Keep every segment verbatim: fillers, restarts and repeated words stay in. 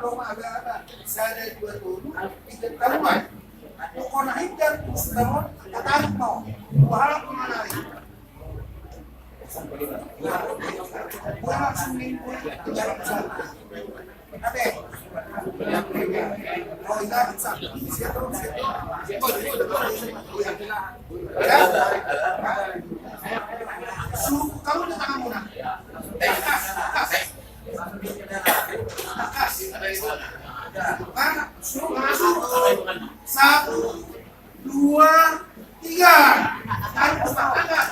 Roma aba-aba sada dua tolu, tiga taruman. Pokokna hingga terus taruman, katarik mau. Dua hal pun menarik. Gue langsung minggu, tiga ratus. Su, kamu di tanganmu, nah. Eh, kas, kas. Kas. Nah, su, masuk. Satu, dua, tiga. Tarik, angkat.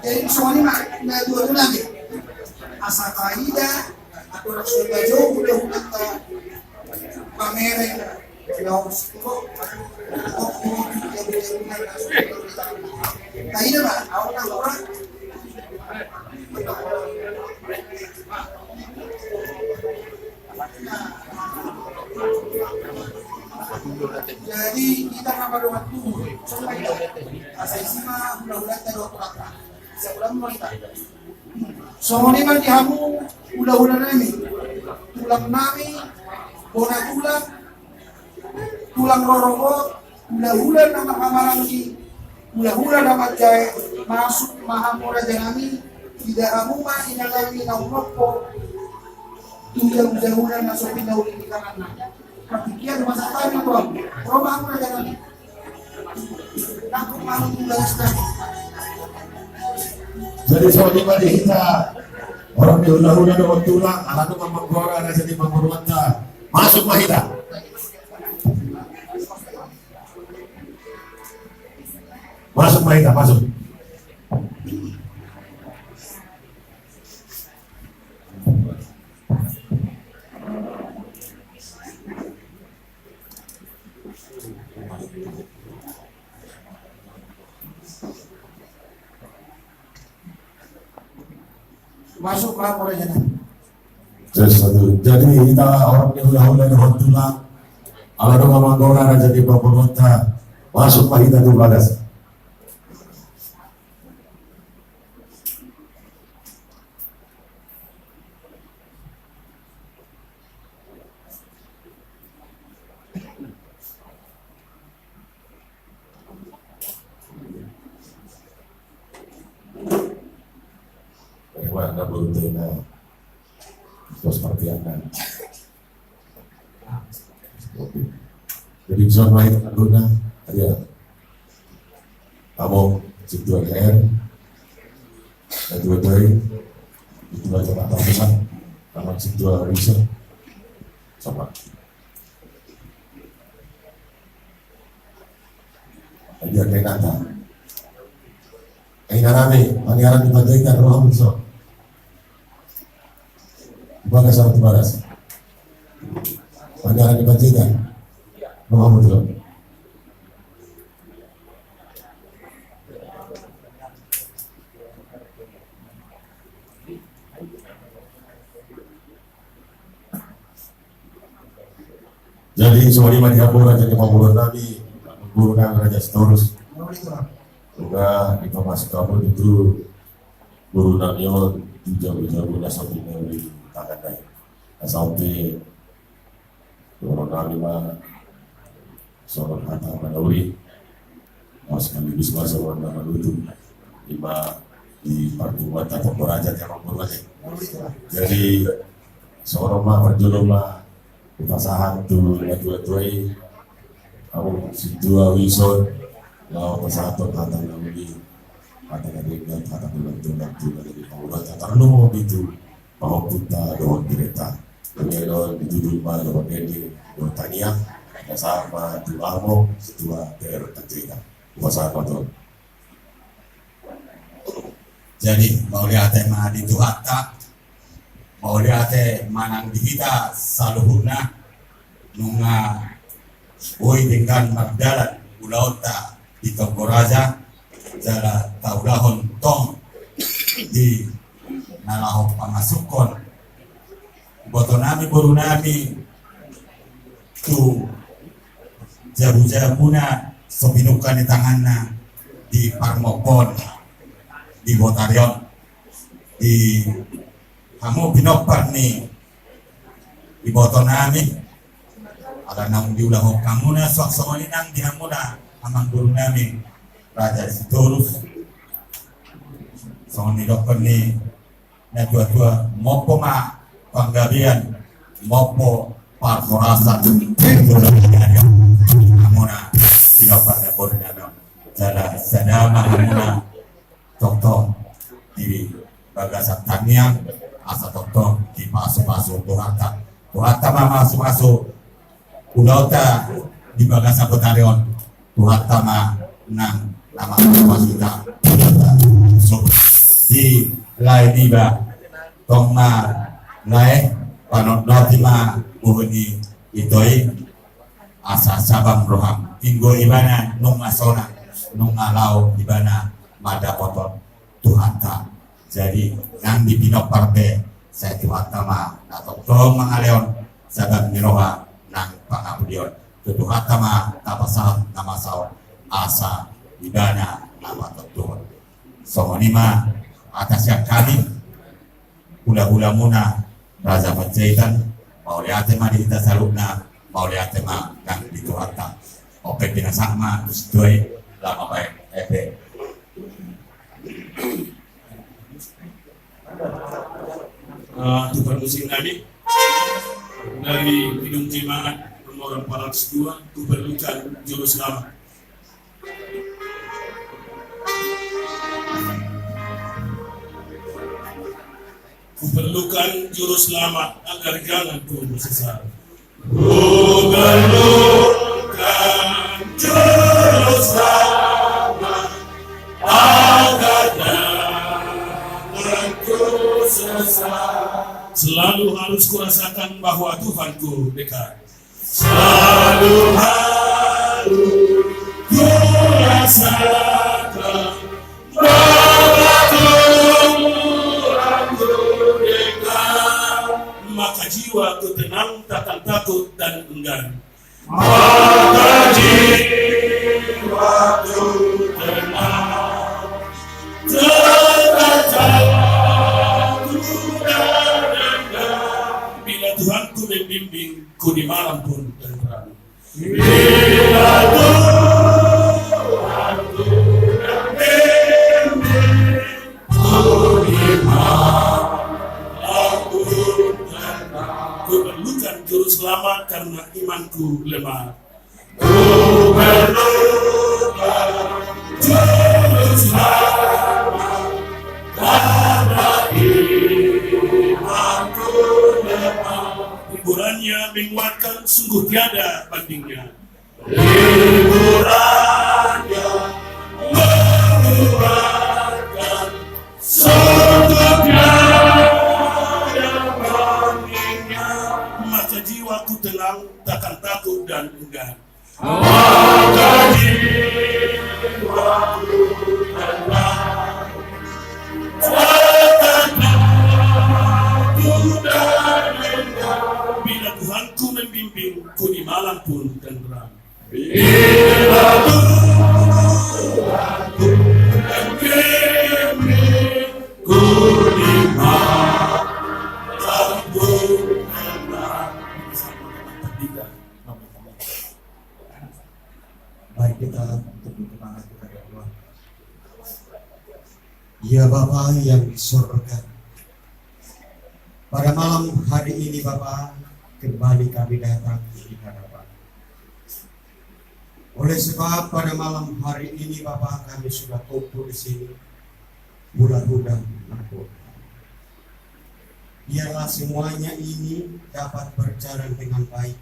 Jadi songon i ma na dua tu nami. Asa taida, aturan so tajou, udah udah ta pamereng. Taida ma, au na ora. Jadi hita na madongan tubu. Asa isi ma hulahulanta dohot tulangta. Asa ulang ma hita. Songon i ma di hamu hulahula nami, tulang nami, bona tulang, tulang rorobot, hulahula na marhahamaranggi, hulahula na marjae, masuk ma hamu raja nami, ida hamu ma inang nami na umlompo tu jauh-jauhna na so pinauli ni tanganna. Partingkian masa tadi, Bro. Bro, ma hamu raja nami. Jadi songon i ma di hita, orang ni hulahula dohot tulang, ala tu ma manggora na jadi manggora. Masuk ma hita. Masuk ma hita, masuk. Masuk ma, Raja na. Jadi hita orang ni hulahula dohot tulang, ala dung manggora raja ni pamoruonta, masuk ma hita tu bagas. Bagaimana menurut Anda? Terus seperti apa? Jadi, soal lain, Luna, ya. Kamu, Situa R, Situa Doi, Situa Jakarta Pusat, sama Situa Risa, sama. Aja kayak kata. Kayak nami, paniaran di Panjaitan, roha musuh. Bagas sama tu bagas. Panjang di Panjaitan. Nomor dua. Jadi, songon i ma di hamu raja ni pamoruon nami, guru nami Raja Sitorus. Semoga dipamasuk hamu tu guru nami on tu jabu-jabu na so tinauli tangan nai. Asa on pe dohonon nami ma songon hata manauli. Mas kami bisa masuk ruang nama lutu. Ima di parpunguan tatap beraja tiap rumah. Jadi songon ma parjolo ma pasahat tu natua-tua i. Amu Situa Wison, laho pasahat tu hata na uli, hata na denggan, hata na tulang-tulang, tulang di pamoruonta, tarlumobi tu pahompunta dohot bereta. Kemudian di judul ma dohot dende dohot tangiang, na sahat ma tu amu Situa P R Tanjaitan. Pasahat ma tu. Jadi mauliate ma di Tuhanta, mauliate ma nang di hita saluhutna, nunga boi denggan mardalan ulaonta di Tonggo Raja, jala taulahon tong di na laho pamasukhon iboto nami, boru nami, tu jabu-jabuna so pinungka ni tanganna di parmompoon di botari on, di hamu pinompar ni iboto nami, ala naung diulahon hamuna, suang songon i nang di hamuna amang boru nami Raja Sitorus, songon nidokkon ni natua-tua, mompo ma panggabean, mompo parhorasan. Hamuna pinompar ni boru nami on, jala sada ma hamuna tongtong di bagasan tangiang, asa tongtong dipasu-pasu Tuhanta. Tuhanta ma masu-masu ulaonta di bagasan botari on. Tuhanta ma nang na masu-masu hita. So, di lae niba, tong ma lae, panotnoti ma bohi ni ito i, asa sabam roham. Inggo ibana nunga sonang, nunga laho ibana mandapothon Tuhanta. Jadi nang di pinompar pe, sai Tuhanta ma na tongtong mangalehon sabam ni roha nang pangapudion. Tu Tuhanta ma tapasahat na masa on, asa ibana na patontuhon. Songon i ma hata sian hami hula-hulamuna Raja Panjaitan, mauliate ma di hita saluhutna, mauliate ma nang di Tuhanta. Ope pinasahat ma tu Situa i, laho mambaen epeng. Ah, tu parmusik nami dari Kidung Jemaat nomor empat ratus dua, Kuperlukan Juru Selamat. Kuperlukan juru selamat agar jangan ku tersesat. Kuperlukan juru selamat agar jangan ku sesat. Selalu harus kurasakan bahwa Tuhanku dekat. Selalu harus kurasakan bahwa Tuhanku jiwaku tenang, takkan takut dan enggan. Maka jiwaku tenang, takkan takut dan enggan. Bila Tuhanku membimbingku, di malam pun tenteram. Bila Tuhanku membimbingku, di malam pun tenteram. Kuperlukan juru selamat karena imanku lemah. Kuperlukan juru selamat karena imanku lemah. Hiburannya menguatkan, sungguh tiada bandingnya. Hiburannya menguatkan, sungguh tiada bandingnya. Maka jiwaku tenang, takkan takut dan enggan. Maka jiwaku tenang, takkan takut dan enggan. Bila Tuhanku membimbingku, di malam pun tenteram. Bila Tuhanku membimbingku, di malam pun tenteram. Baik, kita untuk berdoa kepada Tuhan. Ya Bapa yang di sorga, pada malam hari ini Bapa, kembali kami datang di hadapan. Oleh sebab pada malam hari ini Bapa, kami sudah kumpul di sini, hula-hula, ampun. Biarlah semuanya ini dapat berjalan dengan baik.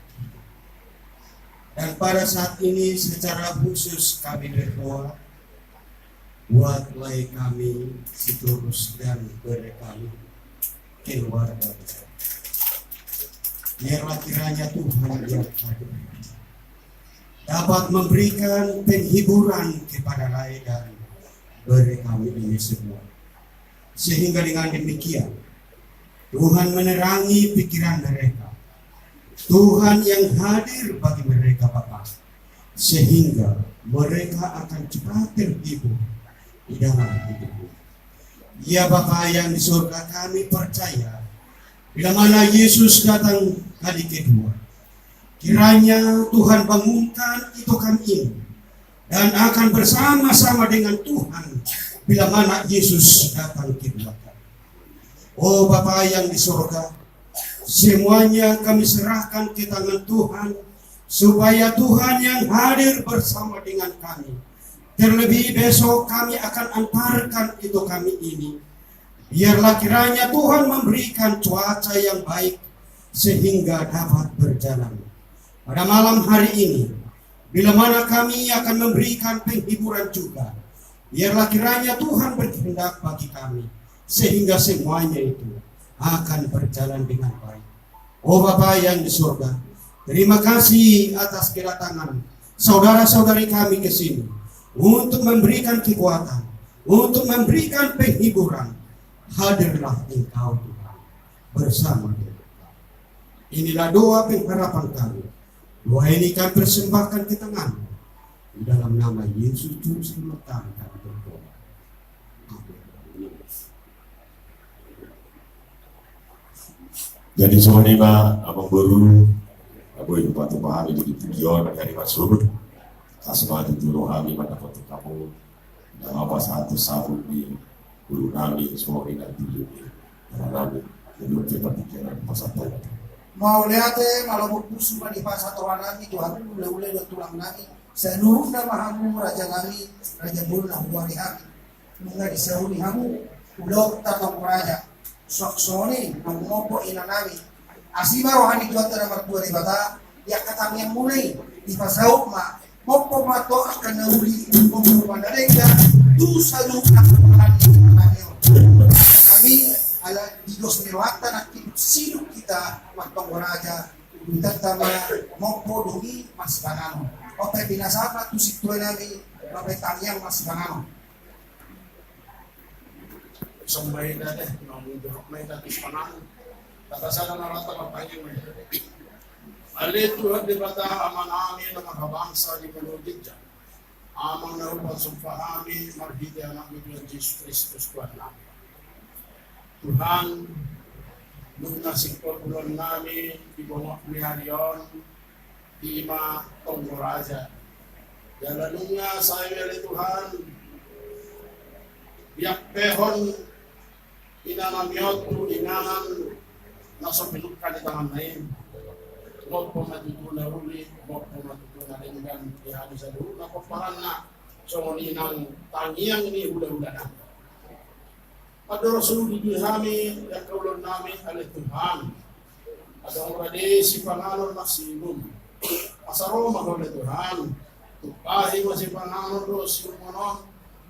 Dan pada saat ini secara khusus kami berdoa buat lae kami, Sitorus, dan bere kami, keluarga. Biarlah kiranya Tuhan yang hadir dapat memberikan penghiburan kepada lae dan bere kami ini semua. Sehingga dengan demikian, Tuhan menerangi pikiran mereka. Tuhan yang hadir bagi mereka, Bapa. Sehingga mereka akan cepat terhibur di dalam hidupmu. Ya Bapa yang di surga, kami percaya, bila mana Yesus datang kali kedua, kiranya Tuhan bangunkan itu kami ini dan akan bersama-sama dengan Tuhan bila mana Yesus datang kedua kali. Oh Bapa yang di surga, semuanya kami serahkan ke tangan Tuhan, supaya Tuhan yang hadir bersama dengan kami. Terlebih besok kami akan antarkan itu kami ini. Biarlah kiranya Tuhan memberikan cuaca yang baik sehingga dapat berjalan. Pada malam hari ini, bila mana kami akan memberikan penghiburan juga, biarlah kiranya Tuhan berkehendak bagi kami, sehingga semuanya itu akan berjalan dengan baik. Oh Bapa yang di surga, terima kasih atas kedatangan saudara-saudari kami ke sini untuk memberikan kekuatan, untuk memberikan penghiburan. Hadirlah Engkau Tuhan bersama dengan kami. Inilah doa pengharapan kami. Doa ini kami persembahkan ke tangan-Mu. Di dalam nama Yesus Juru Selamat kami, kami berdoa. Amin. Jadi songon i ma, amangboru, na boi dipatupa hami di tingki on, jadi maksud, asa ma tutu roha nami mandapot hamu, na pasahat tu sabun di ulu nami, songon i na tutu di roha nami, jadi on pe partingkian pasahat. Mauliate, malombu pusu ma dipasahat roha nami tu hamu, ulaula dohot tulang nami, saluhutna ma hamu raja nami, raja bolon na huari hami. Nunga disauri hamu ulaonta tong raja. Suang songon i naung mompo ina nami. Asi ma roha ni Tuhanta na martua Debata di angka tangiangmuna i, dipasaut ma, mompo ma tu angka na uli, mompo ma na denggan tu saluhutna. Nami ala di dos ni rohanta nangkin sidung hita martonggo raja. Hutanta ma mompo dung i masipanganon. On pe pinasahat ma tu sintua nami, lape tangiang masipanganon. Sambahen na deh, naung jawab ma hita tu panganon. Tapa sada na rata martangiang ma hita. Ale Tuhan Debata Amanami na marhabangsa di banua ginjang. Amang na huparsomba hami marhite Anakmu Tuhan Jesus Kristus Tuhannami. Tuhan, nunga singkop ulaonnami di bongot ni ari on, i ma tonggo raja. Jala nunga sai ale Tuhan, diampehon inanami on tu inganan na so pinungka ni tanganna i. Lompo ma tutu na uli, lompo ma tutu na denggan di hami saluhutna pomparanna, songon i nang tangiang ni hulahulanami. Andorang so uli di hami angka ulaonnami ale Tuhan, adong rade sipanganon maksimum. Asa ro ma Ho ale Tuhan, tumpahi ma sipanganon dohot siuhuman on,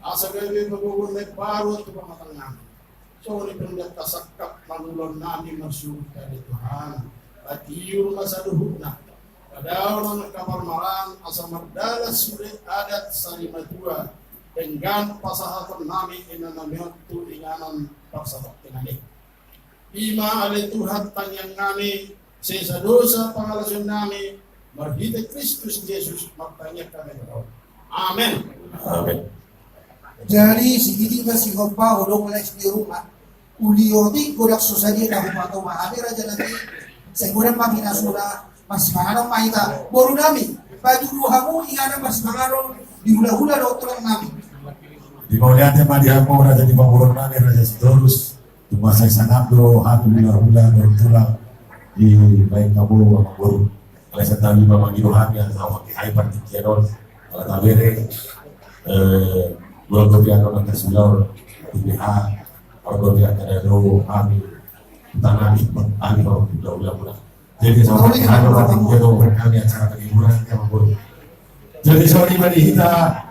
asa gabe pagogoon na imbaru tu pamatangan. Songon i pe nunga tasangkap ma ulaonnami marsuhut ale Tuhan. Patiur ma saluhutna. Padaonon angka parmaraan asa mardalan sude adat sarimatua, denggan pasahatonnami inanami on tu inganan parsatongkinan i. I ma ale Tuhan tangiangnami, sesa dosa pangalaosionnami, marhite Kristus Jesus martangiang hami tu Ho. Amen. Amen. Jadi, sititik ma sihompa, odong les di rumah. Uli otik godang so sadia na hupatoma hami rajanami. Sai godang ma pinasuna, marsipanganon ma hita. Borunami, patudu hamu inganan marsipanganon di hulahula dohot tulangnami. Di mauliate ma di hamu raja ni pamoruonnami, Raja Sitorus. Tung mansai sangap do hami hulahula dohot tulang dibahen hamu amangboru. Alai santabi ma mangido hami asa hahai partingkian on. Ala tabere, eh, dua puluh piano na kasulaur di B H, dua puluh piano na do hami tanami hami hulahula muna. Jadi songon i ma di hita.